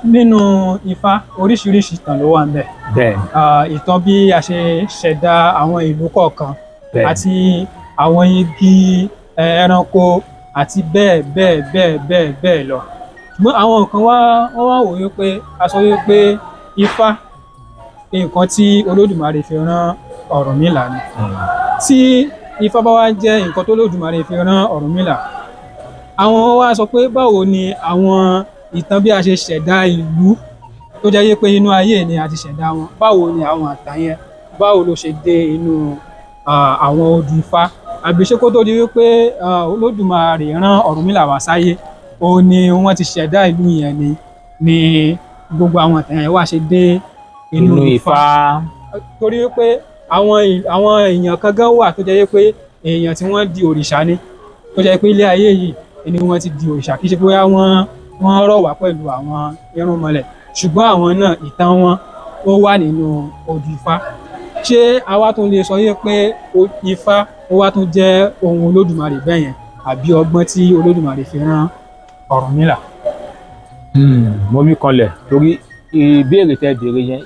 Nínú Ifá, oríṣiríṣi ìtàn ló wà ńbẹ̀. Bẹ́ẹ̀. Ìtàn bí a ṣe ṣẹ̀dá àwọn ìlú kọ̀ọ̀kan Bẹ́ẹ̀. àti àwọn igi, ẹranko àti bẹ́ẹ̀ bẹ́ẹ̀ bẹ́ẹ̀ bẹ́ẹ̀ bẹ́ẹ̀ lọ. Ṣùgbọ́n àwọn nǹkan wá, wọ́n wá wò wípé a sọ wípé Ifá, nǹkan tí Olódùmarè fi rán Ọ̀rúnmìlà ni. Tí Ifá bá wá jẹ́ nǹkan tó Olódùmarè fi rán Ọ̀rúnmìlà, àwọn wá sọ pé báwo ni àwọn ìtàn bí a ṣe ṣẹ̀dá ìlú tó jẹ́ pé inú ayé ni a ti ṣẹ̀dá wọn, báwo ni àwọn àtàn yẹn, báwo ló ṣe dé inú àwọn odù Ifá? Àbí ṣé kó tó di wípé Olódùmarè rán Ọ̀rúnmìlà wá sáyé, òun ni wọ́n ti ṣẹ̀dá ìlú yẹn ni gbogbo àwọn àtàn yẹn wá ṣe dé inú inú Ifá? Ifá. Torí wípé àwọn èèyàn kan gan wà tó jẹ́ pé èèyàn tí wọ́n di òrìṣà ni, tó jẹ́ pé ilé ayé yìí ni wọ́n ti di òrìṣà, kì í ṣe pé bóyá wọ́n rọ̀ wá pẹ̀lú àwọn irúnmọlẹ̀, ṣùgbọ́n àwọn náà, ìtàn wọn ó wà nínú odù Ifá. Ṣé àwa tún lè sọ yé pé Ifá ó wá tún jẹ́ ohun Olódùmarè bẹ́ẹ̀ yẹn, àbí ọgbọ́n tí Olódùmarè fi rán Ọ̀rúnmìlà? Mo mí kanlẹ̀ torí ìbéèrè tẹ́ béèrè yẹn,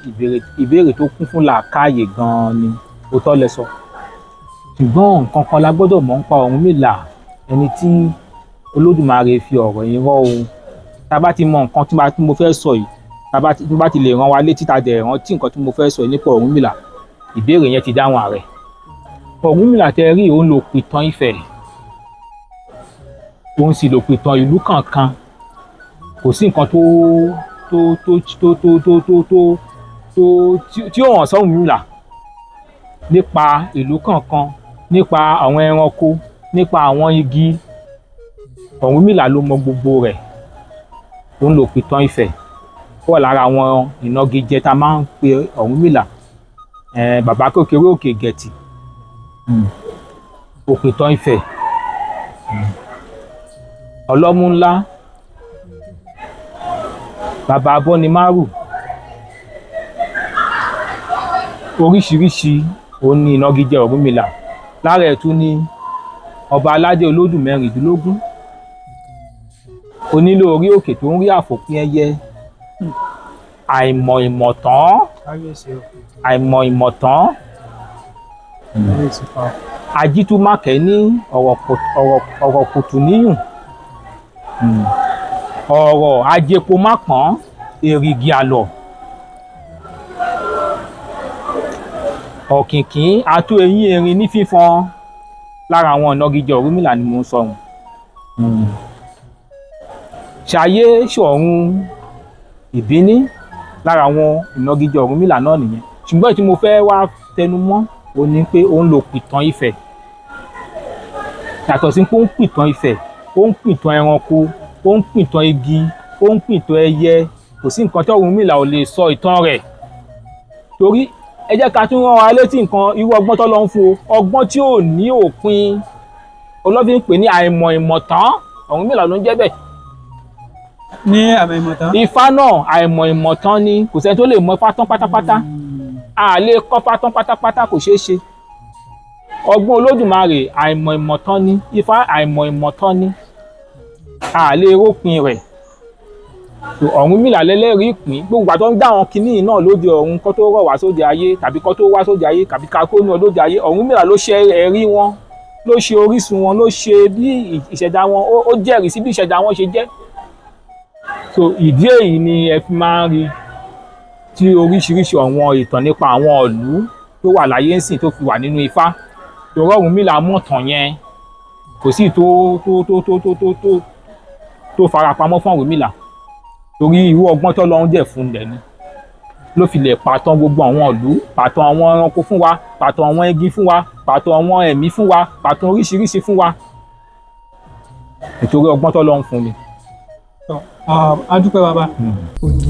ìbéèrè tó kún fún làákàyè gan-an ni. Òótọ́ lẹ sọ, ṣùgbọ́n nǹkan kan la gbọ́dọ̀ mọ̀ nípa Ọ̀rúnmìlà, ẹni tí Olódùmarè fi ọ̀rọ̀ yìí rán o. Tá a bá ti mọ nǹkan tí mo fẹ́ sọ yìí, tá a bá ti lè rán wa létí, tá a dẹ̀ rántí nǹkan tí mo fẹ́ sọ yìí nípa Ọ̀rúnmìlà, ìbéèrè yẹn ti dáhùn ààrẹ. Ọ̀rúnmìlà tẹ́ rí, òun ló pìtàn Ifẹ̀, òun sì ló pìtàn ìlú kankan. Kò sí nǹkan tó tó tó tó tó tó tó tó tó tí ó hàn sọ́rúnmìlà nípa ìlú kankan, nípa àwọn ẹranko, nípa àwọn igi. Ọ̀rúnmìlà ló mọ gbogbo rẹ̀. Òun ló pìtàn Ifẹ̀. Ó wà lára àwọn ìnagijẹ tá a máa ń pe Ọ̀rúnmìlà, bàbá kékeré òkè gẹ̀tì, òpìtàn Ifẹ̀, ọlọ́mú ńlá, bàbá abọ́nimárù. Oríṣiríṣi òun ni ìnagijẹ Ọ̀rúnmìlà. Lára ẹ̀ tún ni ọba aládé olódù 16, onílé orí òkè tó ń rí àfòpín ẹyẹ, àìmọ̀ ìmọ̀tán. Kábíyèsí o. Àìmọ̀ ìmọ̀tán. Kábíyèsí fa. Ajítúmákẹ́ ní ọ̀rọ̀ kùtù níyùn, ọ̀rọ̀ ajẹpomápọ̀n, èrìgì àlọ̀, ọ̀kìnkín ató eyín erin ní fífọn. Lára àwọn ìnagijẹ Ọ̀rúnmìlà ni mò ń sọ ọ̀hún. Ṣayé ṣọ̀run ìbíní, lára àwọn ìnagijẹ Ọ̀rúnmìlà náà nìyẹn. Ṣùgbọ́n tí mo fẹ́ wá tẹnu mọ́ ó ní pé ó ń lo pìtàn Ifẹ̀. Yàtọ̀ sí pé ó ń pìtàn Ifẹ̀, ó ń pìtàn ẹranko, ó ń pìtàn igi, ó ń pìtàn ẹyẹ. Kò sí nǹkan tí Ọ̀rúnmìlà ò lè sọ ìtàn rẹ̀. Torí ẹ jẹ́ ká tún rán wa létí nǹkan, irú ọgbọ́n tó lọ ń fún o, ọgbọ́n tí ò ní òpin, olófin ń pè ní àìmọ̀ ìmọ̀tán. Ọ̀rúnmìlà ló ń jẹ́ bẹ́ẹ̀. Ní àmì ìmọ̀tán. Ifá náà, àìmọ̀ ìmọ̀tán ni. Kò sẹ́ni tó lè mọ Ifá tán pátápátá. A lè kọ́ Ifá tán pátápátá, kò ṣeé ṣe. Ọgbọ́n Olódùmarè, àìmọ̀ ìmọ̀tán ni. Ifá, àìmọ̀ ìmọ̀tán ni, a lè rópin rẹ̀. Ọ̀rúnmìlà lẹ́lẹ́rìí ìpín. Gbogbo àtọ́ ń dá àwọn kinní náà lóde ọ̀run kó tó rọ̀ wá sóde ayé, tàbí kó tó wá sóde ayé, tàbí ká kó ní lóde ayé, Ọ̀rúnmìlà ló ṣe ẹ̀rí wọn, ló ṣe orísun wọn, ló ṣe bí ìṣẹ̀dá wọn, ó jẹ́rìí sí bí ìṣẹ̀dá wọn ṣe jẹ́. So ìdí èyí ni ẹ fi máa ń rí tí oríṣiríṣi àwọn ìtàn nípa àwọn ìlú tó wà láyé ń sìn tó fi wà nínú Ifá. Torí Ọ̀rúnmìlà mọ̀tàn yẹn, kò sí tó tó tó tó tó tó tó tó farapamọ́ fún Ọ̀rúnmìlà, torí irú ọgbọ́n tó lọ́n dẹ̀ fún lẹ̀ ni ló fi lè pàtàn gbogbo àwọn ìlú, pàtàn àwọn ẹranko fún wa, pàtàn àwọn igi fún wa, pàtàn àwọn ẹ̀mí fún wa, pàtàn oríṣiríṣi fún wa, nítorí ọgbọ́n tó lọ́n fún mi. A dúpẹ́, bàbá. Odù.